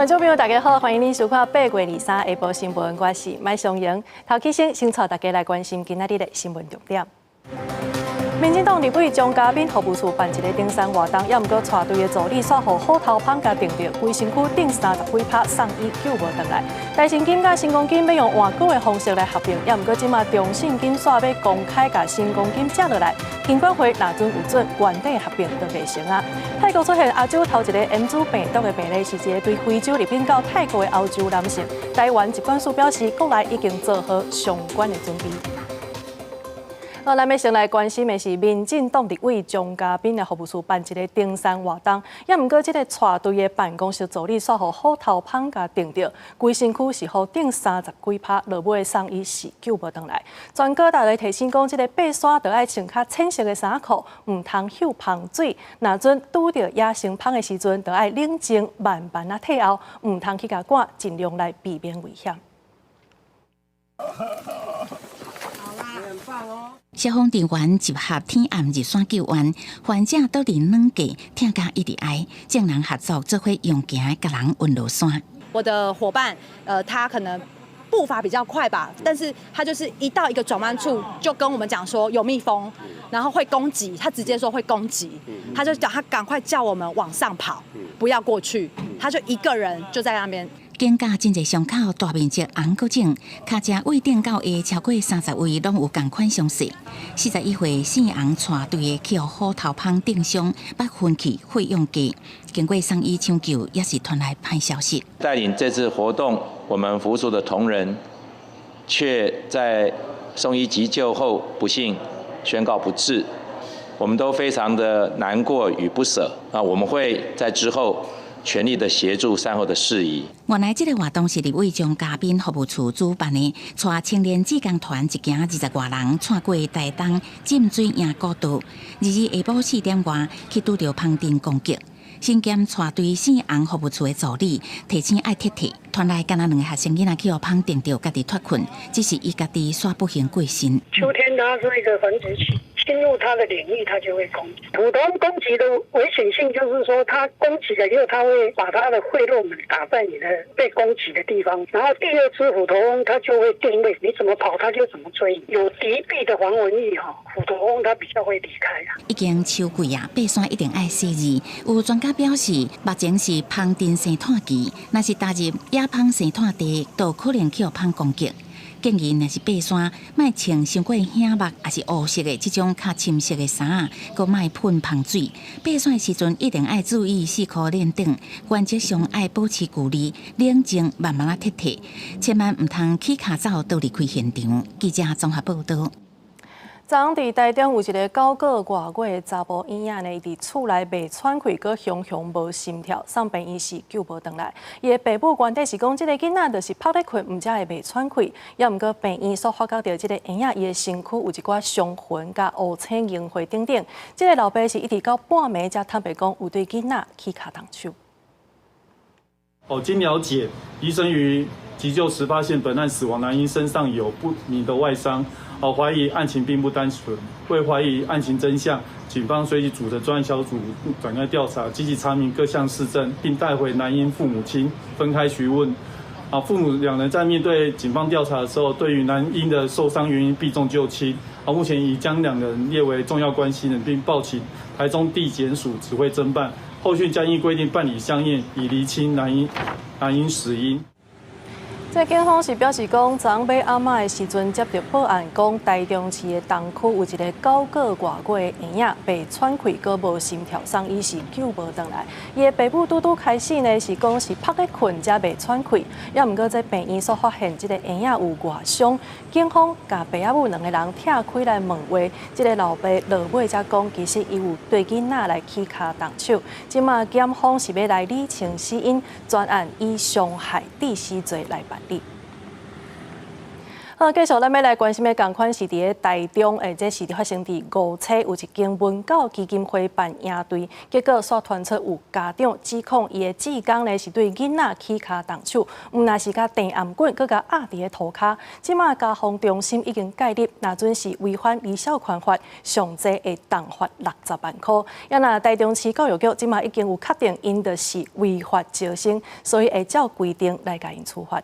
觀眾朋友，大家好，歡迎您收看8月23下晡新聞，我是麥松瑩。頭起先，先帶大家來關心今仔日的新聞重點。民進黨立委張嘉敏服務處辦一个登山活動，也毋過帶隊的助理煞予虎頭蜂共叮著，規身軀叮30幾拍，送醫救無轉來。台盛金佮新光金欲用換股的方式來合併，也毋過這馬中信金煞欲公開共新光金食落來，金管會若準有准，原底合併就袂成啊。泰國出現亞洲頭一个原始病毒的病例，是一個對非洲入境到泰國的歐洲男性。台灣疾管署表示，國內已經做好相關的準備。好，咱欲先來關心的是民進黨立委張嘉敏的服務處辦一个登山活動，也毋過這个帶隊的辦公室助理煞予虎頭蜂共叮著，規身軀是予叮30幾拍，落尾送醫是救無轉來。專家來提醒講，這个爬山著愛穿較淺色的衫褲，毋通嗅芳水。若準拄著野生蜂的時陣，著愛冷靜慢慢仔退後，毋通去共趕，盡量來避免危險。消防人員集合天暗入山救援，患者倒佇暖架，疼甲一直哀，眾人合作做伙用行共人運落山。我的夥伴，他可能步伐比較快吧，但是他就是一到一個轉彎處就跟我們講說有蜜蜂，然後會攻擊，他直接說會攻擊，他就叫他趕快叫我們往上跑，不要過去，他就一個人就在那邊。肩胛真濟傷口，大面積紅閣腫，跤踭位頂到下超過30位攏有仝款傷勢。41歲姓洪帶隊的去予虎頭蜂叮傷，捌昏去費用低，經過送醫搶救，也是傳來歹消息。帶領這次活動，我們服務處的同仁，卻在送醫急救後不幸宣告不治，我們都非常的難過與不捨。啊，我們會在之後全力的協助善後的事宜。原來這个活動是立委張嘉敏服務處主辦的，帶青年志工團一行20外人，穿過台東浸水營古道，2日下晡4點外去拄著蜂叮攻擊。身兼帶隊姓洪服務處的助理提醒愛撤退，團內敢若兩个學生囡仔去予蜂叮著，家己脫困，只是伊家己煞不幸過身。秋天它是一個繁殖期，侵入它的領域，它就會攻擊。虎頭蜂攻擊的危險性就是說，它攻擊了以後，它會把它的費洛蒙打在你的被攻擊的地方，然後第二隻虎頭蜂它就會定位，你怎麼跑它就怎麼追。有敵避的防蚊液哈，虎頭蜂它比較會離開啊。已經秋季啊，爬山一定愛細膩。有專家表示，目前是蜂叮生湠期，若是踏入野蜂生湠地，就可能去予蜂攻擊。建議若是爬山，莫穿傷過顯目，抑是烏色的這種較深色的衫，閣莫噴芳水。爬山的時陣一定愛注意四箍鏈短，原則上愛保持距離，冷靜慢慢仔撤退，千萬毋通起跤走倒離開現場。記者綜合報道。昨昏佇台中有一个9個外月的查埔嬰仔呢，伊佇厝內袂喘氣，閣雄雄無心跳，送病院時救無轉來。伊的爸母原底是講，這个囡仔就是趴咧睏，毋才會袂喘氣。也毋過病院所發覺著這个嬰仔伊的身軀有一寡傷痕、佮烏青凝血等等。這个老爸是一直到半暝才坦白講，有對囡仔起跤動手。哦，經了解，醫生於急救時發現本案死亡男嬰身上有不明的外傷。哦，懷疑案情並不單純，為懷疑案情真相，警方隨即組成專案小組展開調查，積極查明各項事證，並帶回男嬰父母親分開詢問。啊，父母兩人在面對警方調查的時候，對於男嬰的受傷原因避重就輕。啊，目前已將兩人列為重要關係人，並報請台中地檢署指揮偵辦，後續將依規定辦理相驗，以釐清男嬰死因。這警方是表示講，昨昏欲暗仔的時陣接著報案，講台中市的東區有一个9個外月的嬰仔袂喘氣，閣無心跳，送醫時救無轉來。伊的爸母拄拄開始呢是講是趴咧睏才袂喘氣，也毋過這病院所發現這个嬰仔有外傷，警方共爸仔母兩个人拆開來問話，這个老爸落尾才講，其實伊有對囡仔來起跤動手。這馬檢方是欲來理清死因，全案以傷害致死罪來辦理。好，繼續咱欲來關心的仝款是佇咧台中，這是發生佇五車有一間文教基金會辦營隊，結果煞傳出有家長指控伊的志工呢是對囡仔起跤動手，毋但是共掟頷棍，閣共壓佇咧塗跤。這馬家防中心已經介入，若準是違反兒少權法，上濟會重罰60萬箍。也若台中市教育局這馬已經有確定𪜶就是違法招生，所以會照規定來共𪜶處罰。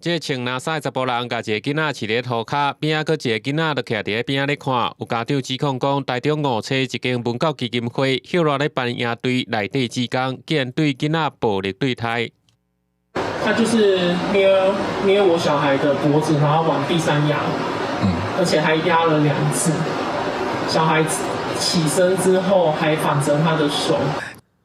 這穿藍衫的查埔人，共一個囡仔飼佇咧塗跤，邊仔閣一個囡仔就徛佇咧邊仔咧看。有家長指控講，台中五車一間文教基金會歇熱咧辦營隊內底志工，竟然對囡仔暴力對待。他就是捏捏我小孩的脖子，然後往地上壓，而且還壓了2次。小孩起身之後還反折他的手。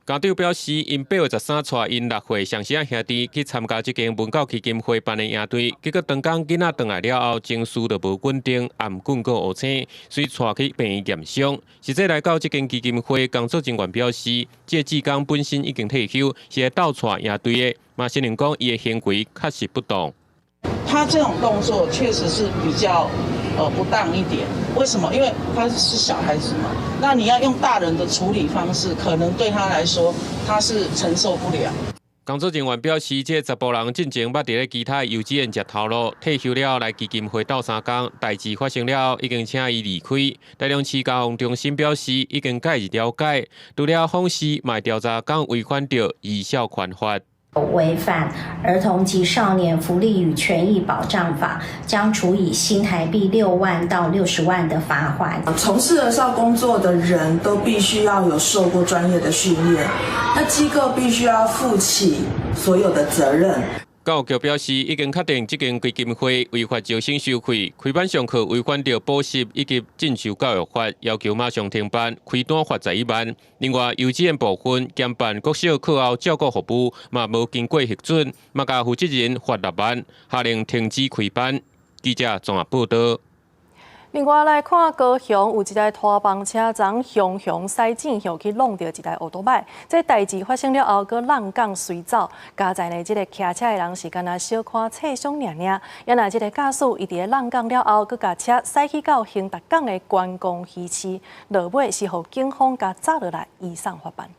家長表示，𪜶8月13帶𪜶6歲雙生兄弟去參加這間文教基金會辦的營隊，結果當天囡仔轉來了後，情緒就無穩定，頷棍閣烏青，遂帶去病院驗傷。實際來到這間基金會工作人員表示，這個志工本身已經退休，是來鬥帶營隊的，嘛承認講伊的行為確實不當。他這種動作確實是比較不當一點，為什麼？因為他是小孩子嘛，那你要用大人的處理方式，可能對他來說他是承受不了。工作人員表示，這個查埔人進前捌佇咧其他幼稚園食頭路，退休了來基金會鬥相共，代誌發生了後已經請伊離開。台中市家防中心表示，已經介入了解，除了訪視，嘛會調查敢違反著兒少權法。違反兒童及少年福利與權益保障法，將處以新台幣6萬到60萬的罰鍰。從事兒少工作的人都必須要有受過專業的訓練，那機構必須要負起所有的責任。教育局表示，已經確定這間基金會違法招生收費，開班上課違反著補習以及進修教育法，要求馬上停辦，開單罰11萬。另外，幼稚園部分兼辦國小課後照顧服務，嘛無經過核准，嘛共負責人罰6萬，下令停止開班。記者綜合報道。另外來看高雄有一台拖房車昨雄雄駛進向去挵著一台歐多擺，這代誌發生了後，閣閬降隨走。佳哉呢，這个騎車的人是干焦小可擦傷爾爾，也若這个駕駛伊佇咧閬降了後，閣共車駛去到興達港的觀光魚市，落尾是予警方共抓落來移送法辦。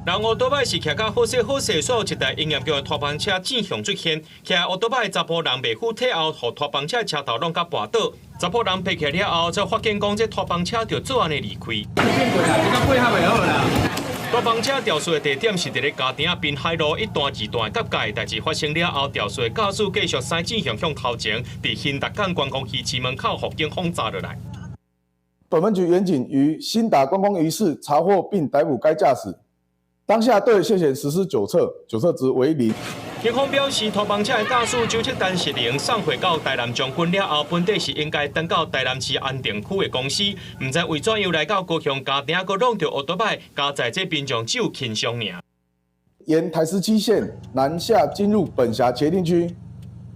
人烏多擺是騎甲好勢好勢，煞有一台營業局的拖房車正向出現，騎烏多擺的查埔人袂赴退後，予拖房車的車頭挵甲跋倒。查埔人爬起了後，才發現講這拖房車就做按呢離開。拖房車肇事的地點是佇咧家庭濱海路一段二段的結界，代誌發生了後，肇事的駕駛繼續駛進向向頭前，佇興達港觀光魚市門口，予警方抓落來。本分局員警於興達觀光魚市查獲並逮捕該駕駛。當下對涉嫌實施酒測，酒測值為0。警方表示，拖房車的駕駛周七單實靈送貨到台南將軍了後，本底是應該轉到台南市安定區的公司，毋知為怎樣來到高雄家庭，閣挵著歐多擺，佳哉這民眾只有輕傷爾。沿台17線南下進入本轄茄萣區，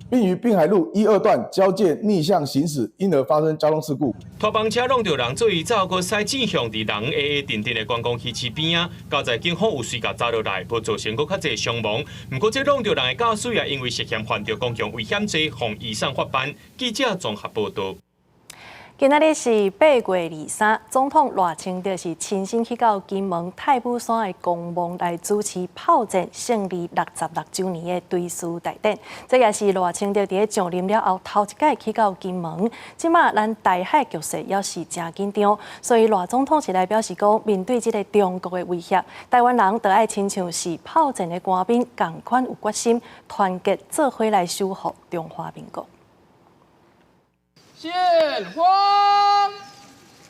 並於濱海路一二段交界逆向行駛，因而發生交通事故。拖房車挵著人做伊走，閣駛進向佇人壓壓陣陣的觀光魚市邊仔，佳哉警方有隨共抓落來，無造成閣較濟傷亡。毋過這挵著人的駕駛也因為涉嫌犯著公共危險罪，予移送法辦。記者綜合報道。今仔日是8月23，總統賴清德是親身去到金門太武山的公墓來主持炮戰勝利66週年的追思大典。這也是賴清德佇咧上任了後頭一擺去到金門。這馬咱台海局勢猶是誠緊張，所以賴總統是來表示講，面對這个中國的威脅，台灣人就愛親像是炮戰的官兵仝款有決心，團結做伙來守護中華民國。獻花，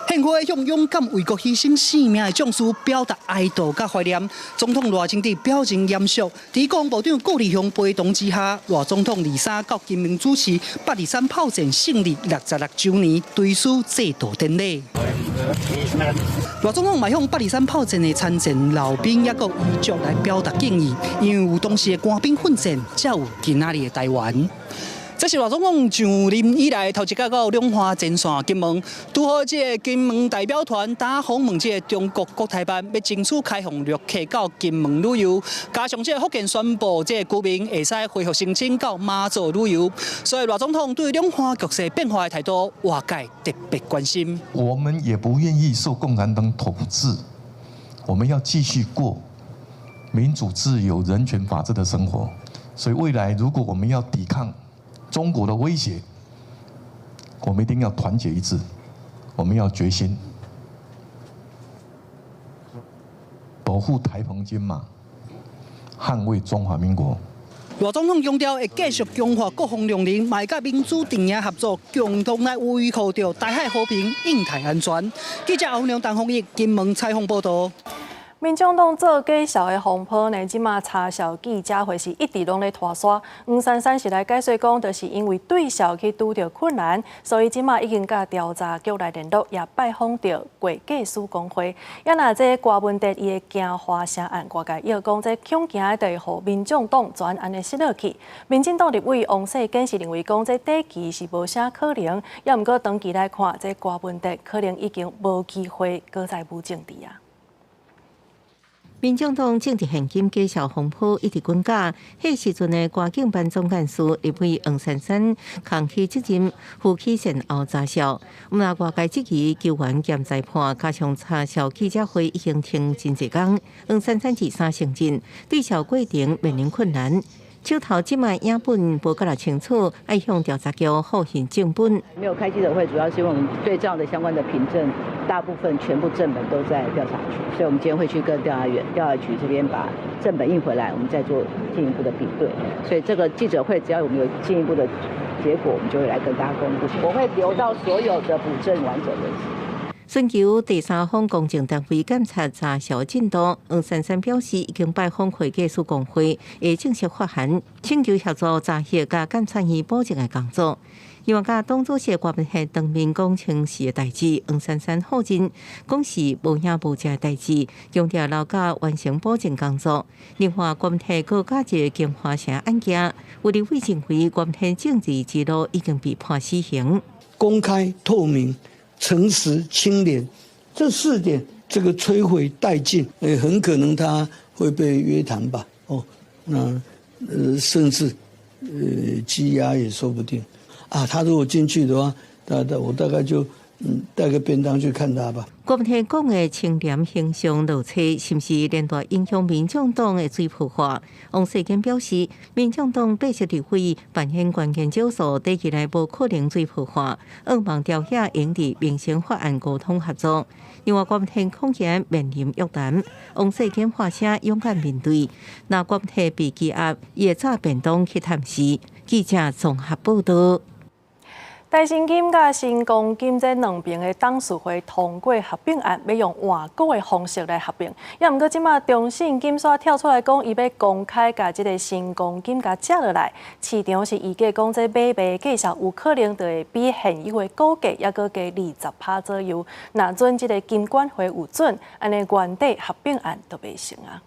獻花向勇敢為國犧牲性命的將士表達哀悼佮懷念。總統賴清德表情嚴肅，佇國防部長顧立雄陪同之下，賴總統23到金門主持823炮戰勝利66週年追思祭悼典禮。賴總統嘛向823炮戰的參戰老兵抑閣遺族來表達敬意，因為有當時的官兵奮戰，才有今仔日的台灣。這是賴總統上任以來頭一擺到兩岸前線金門，拄好這个金門代表團打訪問這个中國國台辦，欲爭取開放陸客到金門旅遊，加上這个福建宣布這个居民會使恢復申請到馬祖旅遊，所以賴總統對兩岸局勢變化的態度，外界特別關心。我們也不願意受共產黨統治，我們要繼續過民主、自由、人權、法治的生活。所以未來如果我們要抵抗中國的威脅，我們一定要團結一致，我們要決心保護台澎金馬，捍衛中華民國。賴總統強調會繼續強化國防量能，嘛會佮民主陣營合作，共同來維護著台海和平、印太安全。記者歐良、陳鳳玉金門採訪報導。民進黨做假數的風波呢，這馬查數記者會是一直攏咧拖沙。黃珊珊是來解釋講，就是因為對數去拄著困難，所以這馬已經佮調查局來聯絡，也拜訪著會計師公會。也若這郭文哲伊的京華城案，外界又講這恐驚會予民進黨全案的失落去。民進黨立委王世堅是認為講，這短期是無啥可能，也毋過長期來看，這郭文哲可能已經無機會閣再舞政治啊。民進黨政治獻金假數風波一直滾絞，彼時陣的歌警辦總幹事立委黃珊珊扛起責任，負起善後查數。毋但外界質疑球員兼裁判，加上查數記者會已經停真濟工，黃珊珊二三承認對數過程面臨困難。手頭這擺影本無夠清楚，愛向調查局複印正本。沒有開記者會，主要是因為我們對賬的相關的憑證，大部分全部正本都在調查局，所以我們今天會去跟調查員、調查局這邊把正本印回來，我們再做進一步的比對。所以這個記者會，只要我們有進一步的結果，我們就會來跟大家公布。我會留到所有的補證完整為止。尋求第三方公證單位檢查查數進度，黃珊珊表示已經拜訪會計師公會，會正式發函請求協助查核佮監察院補證的工作。另外，佮黨主席郭文憲當面講清時的代誌，黃珊珊否認講是無影無跡的代誌，強調留甲完成補證工作。另外，郭文憲閣加一個京華城案件，有立委認為郭文憲政治之路已經被判死刑。公開透明、誠實、清廉，這四點，這個摧毀殆盡，很可能他會被約談吧？哦，那甚至羈押也說不定。啊，他如果進去的話，我大概就帶個便當去看他吧。郭文憲講的清廉形象落差，是毋是連帶影響民進黨的水泡化？王世堅表示，民進黨80立委扮演關鍵角色，短期內無可能水泡化，向望朝遐應佇民生法案溝通合作。另外，郭文憲恐驚面臨約談，王世堅發聲勇敢面對。若郭文憲被羈押，伊會紮便當去探視。記者綜合報導。台新金佮新光金這兩爿的董事會通過合併案，欲用換股的方式來合併。也毋過這馬中信金煞跳出來講，伊欲公開共這个新光金共食落來。市場是預計講，這買賣價數有可能就會比現有的股價猶閣加20%左右。若準這个金管會有准，按呢原底合併案就袂成啊。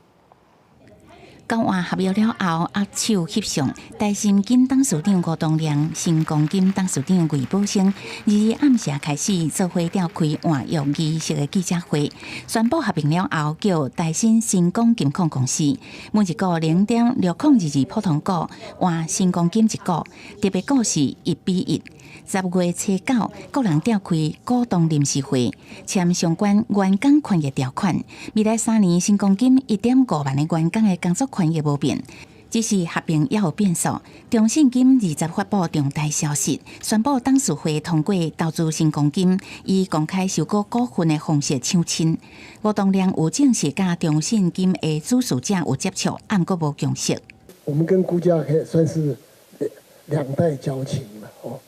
交換合約了後，握手翕相。台新金董事長吳東亮、新光金董事長魏寶生，2日暗時開始做伙召開換約儀式的記者會，宣布合併了後叫台新新光金控公司，每一股0.6022普通股換新光金一股，特別股是1比1。10月初9，各人召開股東臨時會，簽相關員工權益條款。未來3年，新光金1.5萬个員工的工作權益無變，只是合併猶有變數。中信金20發布重大消息，宣布董事會通過投資新光金，以公開收購股份的方式搶親。吳東亮有證實佮中信金的主事者有接觸，毋過無共識。我們跟辜家可以算是兩代交情了哦。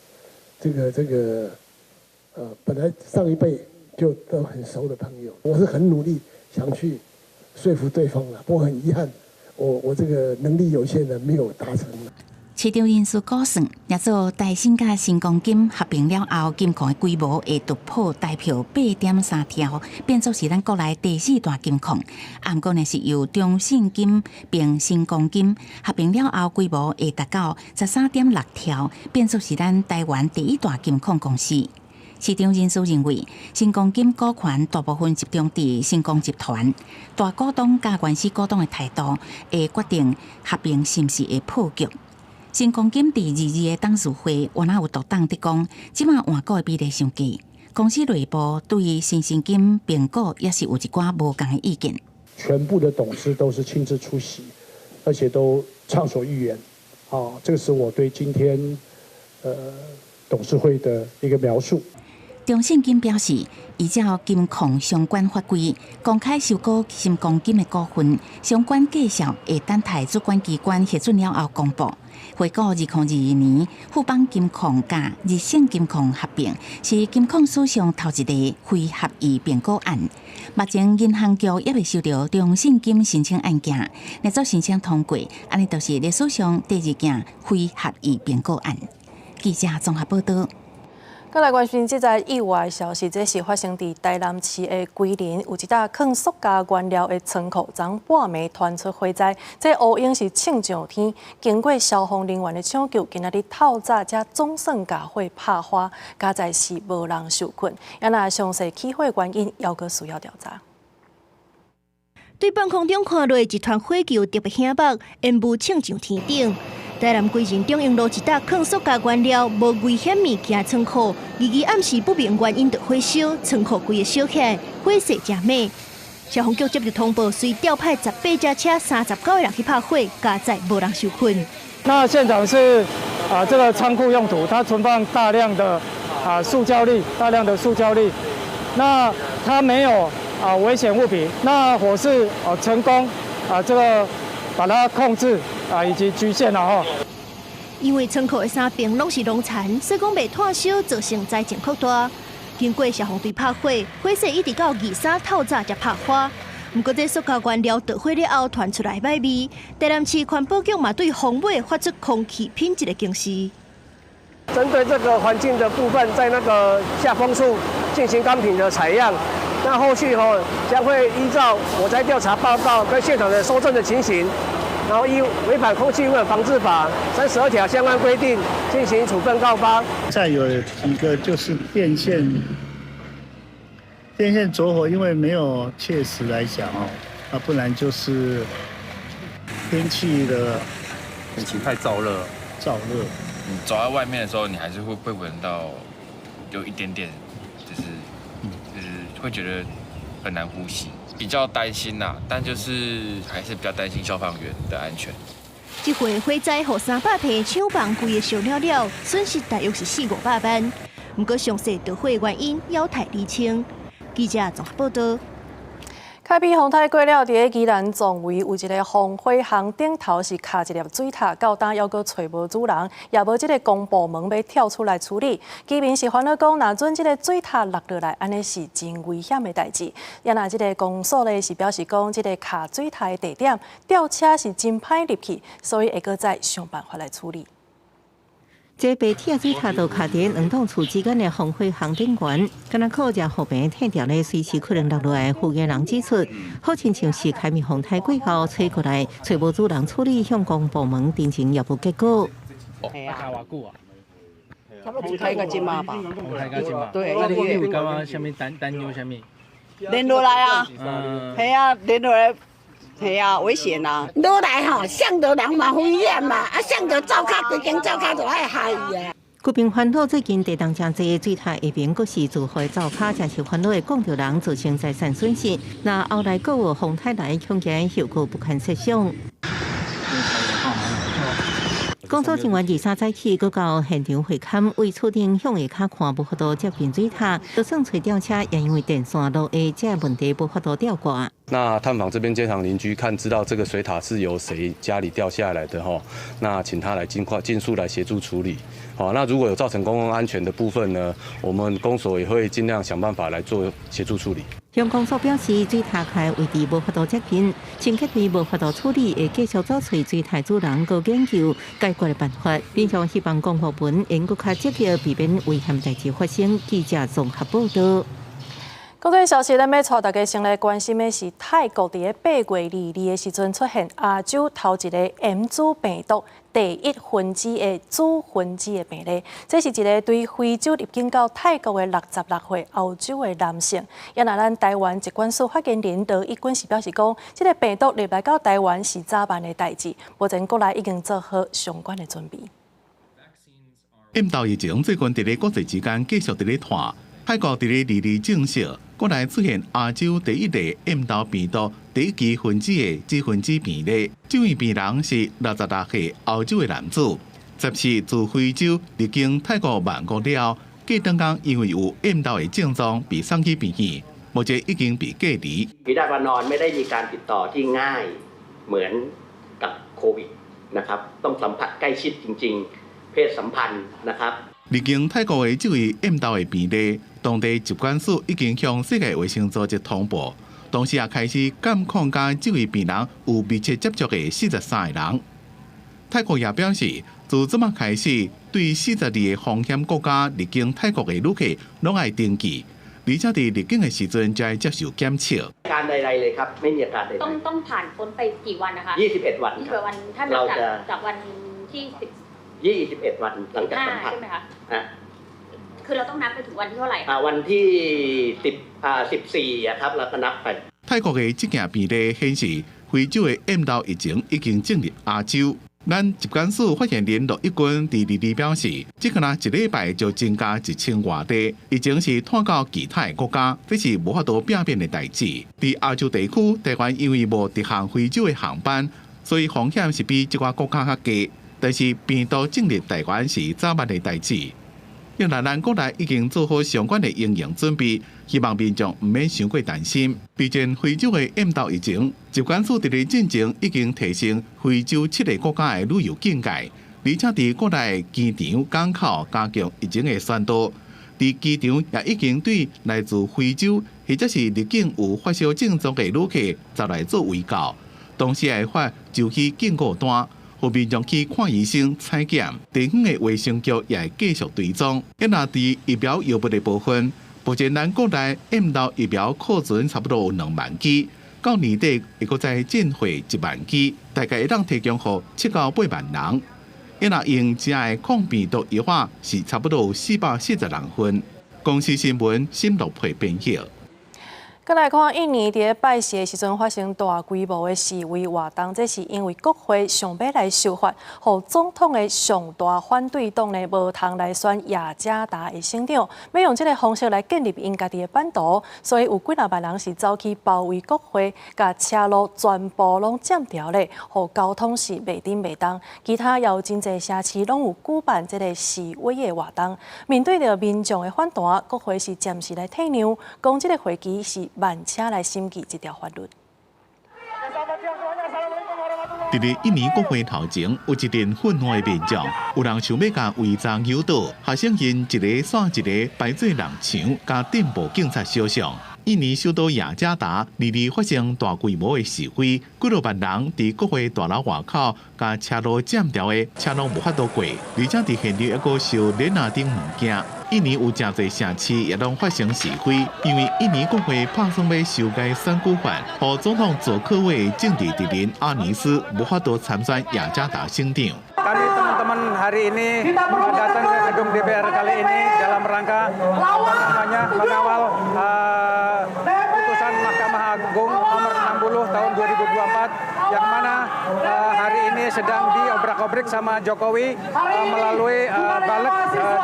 這個，本來上一輩就都很熟的朋友，我是很努力想去說服對方了，不過很遺憾，我這個能力有限的沒有達成。市場人士估算，若做台新佮新光金合併了後，金礦的規模會突破台票8.3兆，變做是咱國內第四大金礦。啊，毋過若是由中信金併新光金合併了後，規模會達到13.6兆，變做是咱台灣第一大金礦公司。市場人士認為，新光金股權大部分集中佇新光集團，大股東佮原始股東的態度，會決定合併是毋是會破局。新光金佇22的董事會，原來有獨董佇講，這馬換股的比例傷低，公司內部對新興金併股也是有一寡無仝的意見。全部的董事都是親自出席，而且都暢所欲言，啊，這個是我對今天董事會的一個描述。中信金表示，依照金控相關法規，公開收購新光金的股份，相關介紹會等待主管機關核准了後公布。回顧2022年富邦金控佮日盛金控合併，是金控史上頭一例非合意併購案。目前銀行局猶未收著中信金申請案件，若做申請通過，按呢就是歷史上第二件非合意併購案。記者綜合報道。閣來關心這則意外消息，這是發生佇台南市的龜林，有一搭囥塑膠原料的倉庫，昨半暝傳出火災，這烏煙是衝上天。經過消防人員的搶救，今仔日透早才總算共火拍花，佳哉是無人受困。啊若詳細起火原因，猶閣需要調查。對半空中看落，一團火球特別顯目，煙霧衝上天頂。台南歸仁中英路一搭囥塑膠原料無危險物件倉庫，22暗時不明原因著火燒，倉庫規个燒起來，火勢誠猛。消防局接著通報，隨調派18架車、39個人去拍火，佳哉無人受困。那現場是啊，這個倉庫用途，它存放大量的啊塑膠粒，大量的塑膠粒。那它沒有啊危險物品，那火勢啊成功啊這個把它控制啊以及局限了吼。因為倉庫的三爿攏是農田，所以講袂湠燒，造成災情擴大。經過消防隊拍火，火勢一直到23透早才拍花。毋過這塑膠原料著火了後傳出來歹味，台南市環保局嘛對風尾發出空氣品質的警示。針對這個環境的部分，在那個下風處進行鋼瓶的採樣，那後續吼將會依照火災調查報告跟現場的搜證的情形，然後依違反空氣污染防治法32條相關規定進行處分告發。再有一個就是電線著火，因為沒有確實來講哦，啊，不然就是天氣的天氣太燥熱，燥熱。你走在外面的時候，你還是會聞到有一點點，就是會覺得很難呼吸，比較擔心呐，但就是還是比較擔心消防員的安全。這回火災予300坪廠房規个燒了了，損失大約是四五百萬。毋過詳細著火原因猶待釐清。記者綜合報道。開比風颱過了，佇咧宜蘭壯圍有一个防火巷頂頭是卡一粒水塔，到今猶閣揣無主人，也無這个公部門欲跳出來處理。居民是煩惱講，若準這个水塔落落來，按呢是真危險的代誌。也若這个公所咧是表示講，這个卡水塔的地點吊車是真歹入去，所以會閣再想辦法來處理。這白鐵水塔就卡佇兩棟厝之間的防火巷頂懸，敢若靠遮河邊天橋咧，隨時可能落落來。負責人指出，好親像是開米風颱過後揣過來，揣無主人處理，向公部門陳情也無結果。係啊，卡偌久啊？差不多開到這馬吧。開到這馬。對。那你有感覺啥物擔擔憂啥物？連落來啊！係啊，連落來。係啊，危險啊！落來吼，摔著人嘛危險嘛，啊，摔著灶跤，規間灶跤就愛害伊啊。居民煩惱最近地動誠濟，水塔下爿閣是住戶灶跤，誠是煩惱會摃著人，造成財產損失。若後來閣有風颱來，恐驚後果不堪設想。工作人員23早起，閣到現場會勘，為厝頂向下跤看無法度接近水塔，就算揣吊車，也因為電線落下，這個問題無法度吊掛。那探訪這邊街坊鄰居，看知道這個水塔是由誰家裡掉下來的吼，那請他來盡快盡速來協助處理。好，那如果有造成公共安全的部分呢，我們公所也會盡量想辦法來做協助處理。鄉公所表示，水塔開位置無法度接近，清潔隊無法度處理，會繼續找揣水塔主人，閣研究解決的辦法。民眾希望公部門能閣較積極，避免危險代誌發生。記者綜合報導。國際消息，咱欲帶大家先來關心的是泰國佇咧8月22的時陣出現亞洲頭一个 M 株病毒第一分支的主分支的病例。這是一个對非洲入境到泰國的66歲歐洲的男性。也若咱台灣疾管署發言人羅一鈞是表示講，這个病毒入來到台灣是早晚的代誌，目前國內已經做好相關的準備。 M 痘疫情最近佇咧國際之間繼續佇咧傳。泰國佇咧22證實，國內出現亞洲第一例 M 痘病毒第一期分支的子分支病例。這位病人是66歲歐洲的男子，14自非洲入境泰國曼谷了後，隔當工因為有 M 痘的症狀被送去病院，目前已經被隔離。 ฝีดาษวานรไม่ได้มีการติดต่อที่ง่ายเหมือนกับโควิดนะครับต้องสัมผัสใกล้ชิดจริงๆเพศสัมพันธ์นะครับ 入境泰國的這位 M 痘的病例，當地疾管署已經向世界衛生組織通報，同時也開始監控佮這位病人有密切接觸的43個人。泰國也表示，自這擺開始，對42個風險國家入境泰國的旅客攏愛登記，而且佇入境的時陣就愛接受檢測。 การใดๆเลยครับไม่มีอาการใด ต้องผ่านพ้นไปกี่วันนะคะ ๆ21 วันครับ 21วันถ้านับจาก เราจะ จากวันที่สิบ 21 วันหลังจาก ห้า สัมผัส ใช่ไหมคะ อ่ะ คือเราต้องนับไปถึงวันที่เท่าไหร่ อ่าวันที่10อ่า14อะครับเราก็นับไป 泰國的這件病例顯示，非洲的 M 痘疫情已經進入亞洲。咱疾管署發言人羅一鈞佇22表示，這敢若一禮拜就增加1000外例，疫情是拖到其他的國家，這是無法度避免的代誌。佇亞洲地區，台灣因為無直航非洲的航班，所以風險是比這寡國家較低。但是病毒進入台灣是早晚的代誌。因為咱國內已經做好相關的應用準備，希望民眾毋免傷過擔心。畢竟非洲的 M 痘疫情，疾管署佇咧進前已經提升非洲七個國家的旅遊警戒，而且佇國內機場、港口加強疫情的宣導。佇機場也已經對來自非洲或者是入境有發燒症狀的旅客，就來做衛教，同時會發就醫警告單。予民眾去看醫生採檢，地方的衛生局也會繼續追蹤。啊，若佇疫苗藥物的部分，目前咱國內 M 痘疫苗庫存差不多有2萬劑，到年底會閣再進貨1萬劑，大概會當提供予7到8萬人。啊，若用食的抗病毒藥物是差不多有440人份。公視新聞新樂佩編譯。閣來看，印尼佇咧拜四的時陣發生大規模的示威活動，這是因為國會想欲來修法，予總統的上大反對黨呢無通來選雅加達的省長，欲用這个方式來建立𪜶家己的版圖，所以有幾若萬人是走去包圍國會，共車路全部攏佔牢咧，予交通是袂振袂動。其他也有真濟城市攏有舉辦這个示威的活動。面對著民眾的反彈，國會是暫時來退讓，講這个會期是慢車來審議這條法律。佇咧印尼國會頭前有一陣憤怒的民眾，有人想欲共違章誘導，學生𪜶一個煞一個排做人牆，共電報警察相向。印尼首都雅加達22發生大規模的示威，幾若萬人佇國會大樓外口，共車路佔牢的車攏無法度過，而且佇現場猶閣燒鏈仔等物件。印尼有誠濟城市也攏發生示威，因為印尼國會拍算欲修改選舉法，予總統佐科威的政治敵人阿尼斯無法度參選雅加達省長。 Kami teman-teman hari ini datang ke gedung DPR kali ini dalam rangka apa namanya mengawal putusan Mahkamah Agung nomor 60 tahun 2024 yang mana hari ini sedang diobrak-obrik sama Jokowi melalui Baleg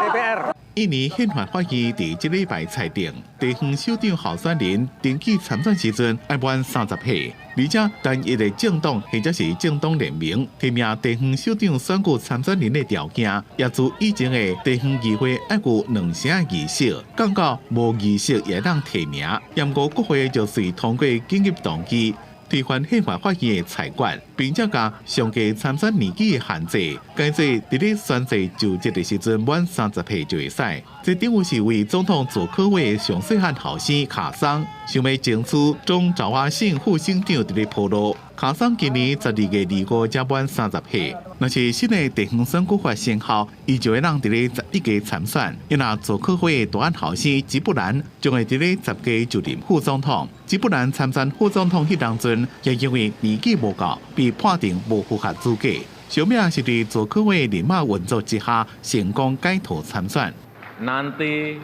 DPR. 印尼憲法法院佇這禮拜裁定，地方首長候選人登記參選時陣愛滿30歲，而且單一的政黨或者是政黨聯盟提名地方首長選舉參選人的條件，也自以前的地方議會愛有兩成議席，降到無議席也會當提名。毋過國會就隨通過緊急動議，推翻憲法法院的裁決，並且共上低參選年紀的限制，改做佇咧宣誓就職的時陣滿30歲就會使。這等於是為總統做考位的上細漢後生卡桑，想欲爭取總爪哇省副省長佇咧鋪路。卡桑今年12月25才滿30歲，若是新的地方選舉法生效，伊就會當佇咧11月參選。伊若做考會的大漢後生吉布蘭，將會佇咧10月就任副總統。吉布蘭參選副總統彼當陣，也因為年紀無夠，被判定無符合資格。小尾是佇做考會人脈運作之下，成功改頭參選。 Nanti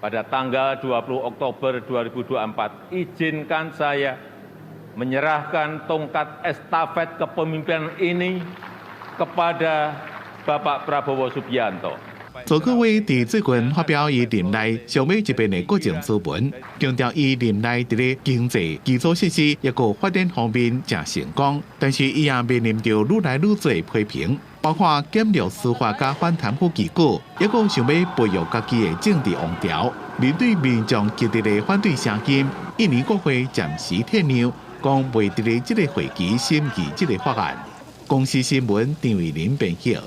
pada tanggal 20 Oktober 2024, izinkan saya menyerahkan tongkat estafet kepemimpinan ini kepada Bapak Prabowo Subianto. 佐科威佇最近發表伊任內上尾一遍的國情諮文，強調伊任內佇咧經濟、基礎設施抑閣發展方面誠成功，但是伊也面臨著愈來愈濟批評，包括檢掠司法佮反貪腐機構，抑閣想欲培育家己的政治王朝。面對民眾激烈的反對聲音，印尼國會暫時退讓，講袂佇咧這個會期審議這個法案。公視新聞張慧玲編譯。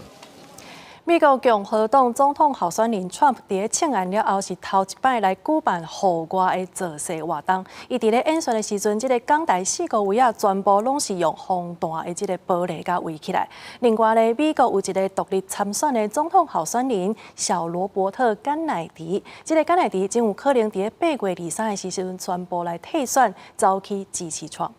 美國共和黨總統候選人川普佇咧勝案了後，是頭一擺來舉辦戶外的造勢活動。伊佇咧演說的時陣，這個講臺四個圍仔全部攏是用防彈的這個玻璃共圍起來。另外咧，美國有一個獨立參選的總統候選人小羅伯特甘乃迪，這個甘乃迪真有可能佇咧8月23的時陣宣布來退選，走去支持川普。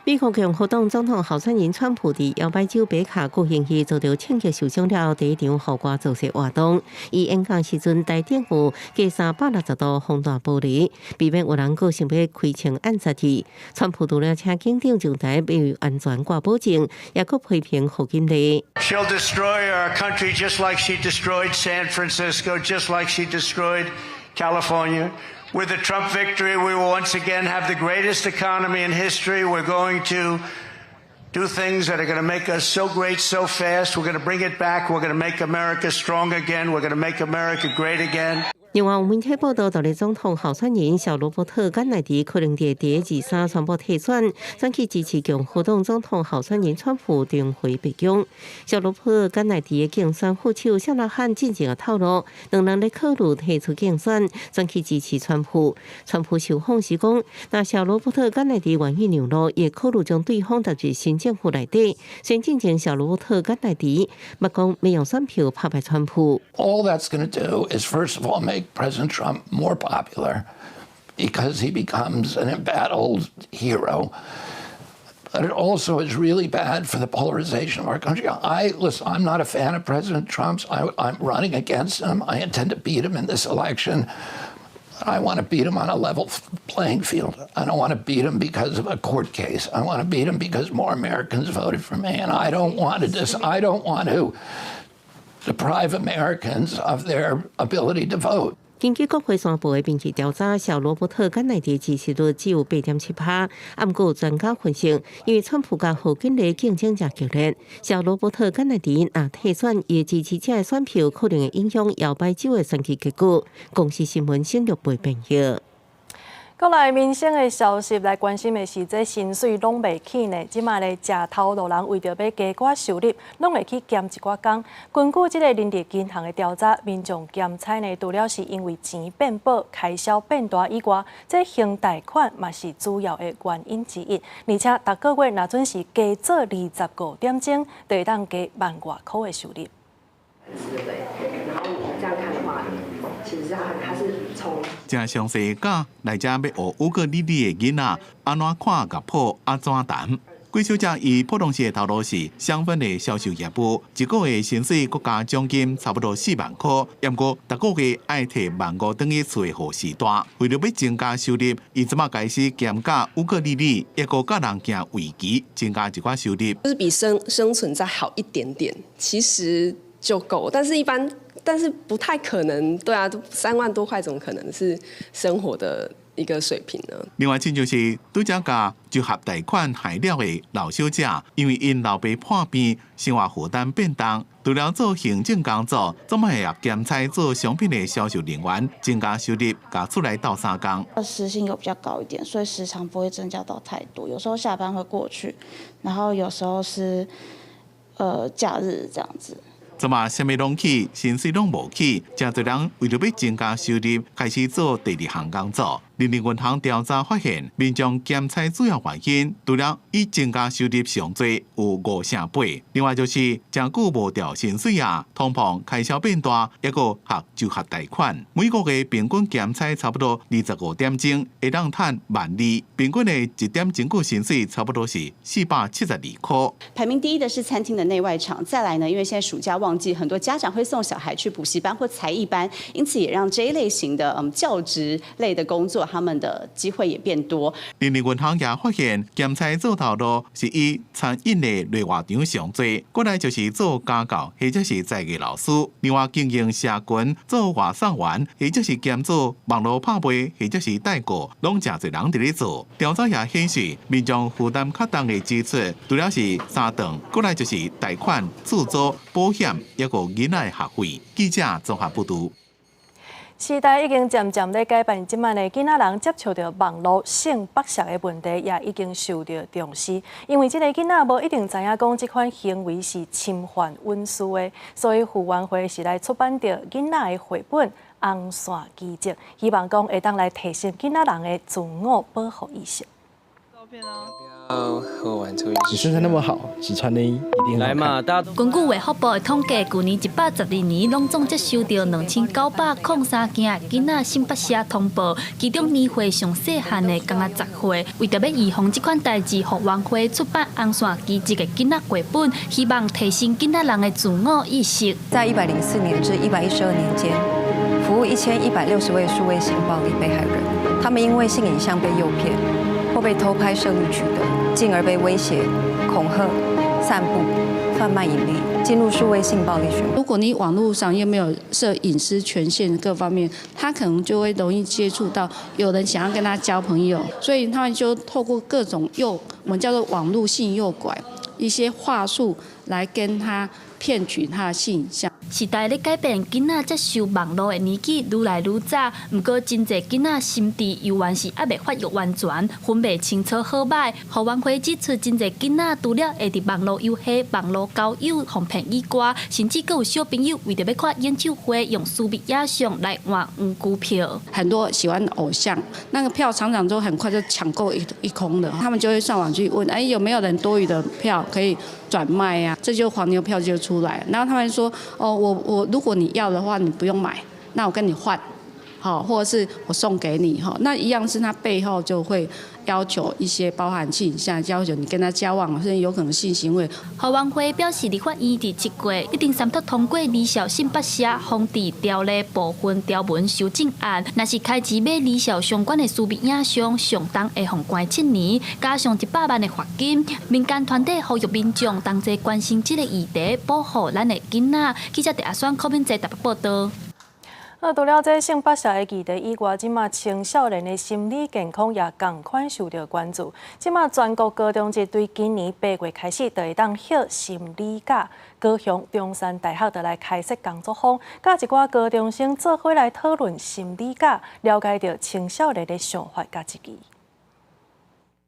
美國共和黨總統候選人川普佇搖擺州北卡舉行伊遭著槍擊受傷了後，第一場戶外造勢活動。伊演講時陣，台頂有加360度防彈玻璃，避免有人閣想欲開槍暗殺伊。川普除了請警長上台為安全掛保證，也閣批評賀錦麗。 She'll destroy our country just like she destroyed San Francisco, just like she destroyed California. With the Trump victory, we will once again have the greatest economy in history. We're going to do things that are going to make us so great so fast. We're going to bring it back. We're going to make America strong again. We're going to make America great again. 另外，有媒體報道，獨立總統候選人小羅伯特·甘乃迪可能佇23宣布退選，轉去支持共和黨總統候選人川普重回白宮。小羅伯特·甘乃迪的競選副手謝拉漢進前也透露，兩人咧考慮退出競選，轉去支持川普。川普受訪時講，若小羅伯特·甘乃迪願意讓路，會考慮將對方納入新政府內底。雖然進前小羅伯特·甘乃迪嘛講欲用選票拍敗川普。 All that's going to do is, first of all, make President Trump more popular because he becomes an embattled hero. But it also is really bad for the polarization of our country. I listen, I'm not a fan of President Trump's. I'm running against him. I intend to beat him in this election. I want to beat him on a level playing field. I don't want to beat him because of a court case. I want to beat him because more Americans voted for me. And I don't want to deprive Americans of their ability to vote. 根據國會宣布的民意調查，小羅伯特甘乃迪支持率只有8.7趴。毋過有專家分析，因為川普佮賀錦麗競爭誠激烈，小羅伯特甘乃迪若退選，伊支持者的選票可能會影響搖擺州的選舉結果。公視新聞沈玉培編譯。國內民生的消息來關心的是，這薪水攏袂起呢。這馬咧食頭路人為著欲加寡收入，攏會去兼一寡工。根據這個人力銀行的調查，民眾兼差呢，除了是因為錢變薄、開銷變大以外，這還貸款嘛是主要的原因之一。而且，逐個月若準時加做25點鐘，就會當加萬外箍的收入。對不對？然後你這樣看的話，其實它是從誠詳細教來遮欲學烏克麗麗的囡仔，按怎看樂譜，按怎彈。桂小姐伊普通時的頭路是香粉的銷售業務，一個月薪水閣加獎金差不多4萬箍，毋過逐個月愛提萬五轉去厝的予序大。為著欲增加收入，伊這馬開始兼教烏克麗麗，抑閣教人行圍棋，增加一寡收入。就是比生存再好一點點，其實就夠，但是一般，但是不太可能，對啊，都3萬多塊，怎麼可能是生活的一個水平呢？另外，親像是拄才共就學貸款害了的老小姐，因為𪜶老爸破病，生活負擔變重，除了做行政工作，總嘛會兼差做商品的銷售人員，增加收入，共厝內鬥相共。時薪有比較高一點，所以時長不會增加到太多。有時候下班會過去，然後有時候是假日這樣子。這馬啥物攏起，薪水攏無起，誠濟人為著欲增加收入，開始做第二項工作。人力銀行調查發現，民眾兼差主要原因，除了以增加收入上濟有5成8，另外就是誠久無調薪水啊，通膨開銷變大，抑閣學就學貸款。每個月平均兼差差不多25點鐘，會當趁12,000，平均的一點鐘個薪水差不多是472塊。排名第一的是餐廳的內外場，再來呢，因為現在暑假旺季，很多家長會送小孩去補習班或才藝班，因此也讓這一類型的教職類的工作，他們的機會也變多。人力銀行也發現，兼差做頭路是以餐飲的內外場上濟，過來就是做家教或者是才藝老師，另外經營社群做外送員，或者是兼做網路拍賣，或者是代購，攏誠濟人佇咧做。調查也顯示，民眾負擔較重的支出，除了是三頓，過來就是貸款、厝租、保險，抑閣囡仔的學費。記者綜合報導。時代已經漸漸咧改變，這擺的囡仔人接觸著網路性剝削的問題，也已經受著重視。因為這個囡仔無一定知影講這款行為是侵犯隱私的，所以傅園會是來出版著囡仔的繪本《紅線奇蹟》，希望講會當來提升囡仔人的自我保護意識。喝完這個。你身材那麼好，只穿內衣一定來嘛，大家。根據衛福部的統計，舊年112年攏總接收著2903件囡仔性剝削通報，其中年歲上細漢的敢若10歲。為著欲預防這款代誌，傅園會出版《紅線奇蹟》的囡仔繪本，希望提升囡仔人的自我意識。在104年至112年間，服務1160位數位性暴力被害人，他們因為性影像被誘騙，或被偷拍攝錄取得，進而被威脅、恐嚇、散布、販賣淫利，進入數位性暴力循環。如果你網路上又沒有設隱私權限各方面，他可能就會容易接觸到有人想要跟他交朋友，所以他們就透過各種誘，我們叫做網路性誘拐，一些話術來跟他騙取他的性影像。時代咧改變，囡仔接受網路的年紀愈來愈早。毋過，真濟囡仔心智猶原是猶未發育完全，分袂清楚好䆀。傅園會指出，真濟囡仔除了會佇網路遊戲、網路交友予騙以外，甚至閣有小朋友為著欲看演唱會，用私密影像來換黃牛票。很多喜歡偶像，那個票常常都很快就搶購一空了，他們就會上網去問，哎，有沒有人多餘的票可以轉賣啊？這就黃牛票就出來。然後他們說，哦，我如果你要的話，你不用買，那我跟你換，好，或者是我送給你，哈，那一樣是他背後就會要求一些包含性影像，要求你跟他交往，甚至有可能性行為。傅園會表示，立法院佇7月已經三讀通過兒少性剝削防治條例部分條文修正案，若是開始買兒少相關的私密影像，上重會予關7年，加上100萬的罰金。民間團體呼籲民眾同齊關心這個議題，保護咱的囡仔。記者鄭阿選、柯敏哲台北報導。啊，除了這性剝削的議題以外，這馬青少年的心理健康也仝款受著關注。這馬全國高中職對今年8月開始，就會當歇心理假。高雄中山大學就來開設工作坊，佮一寡高中生做伙來討論心理假，了解著青少年的想法佮質疑。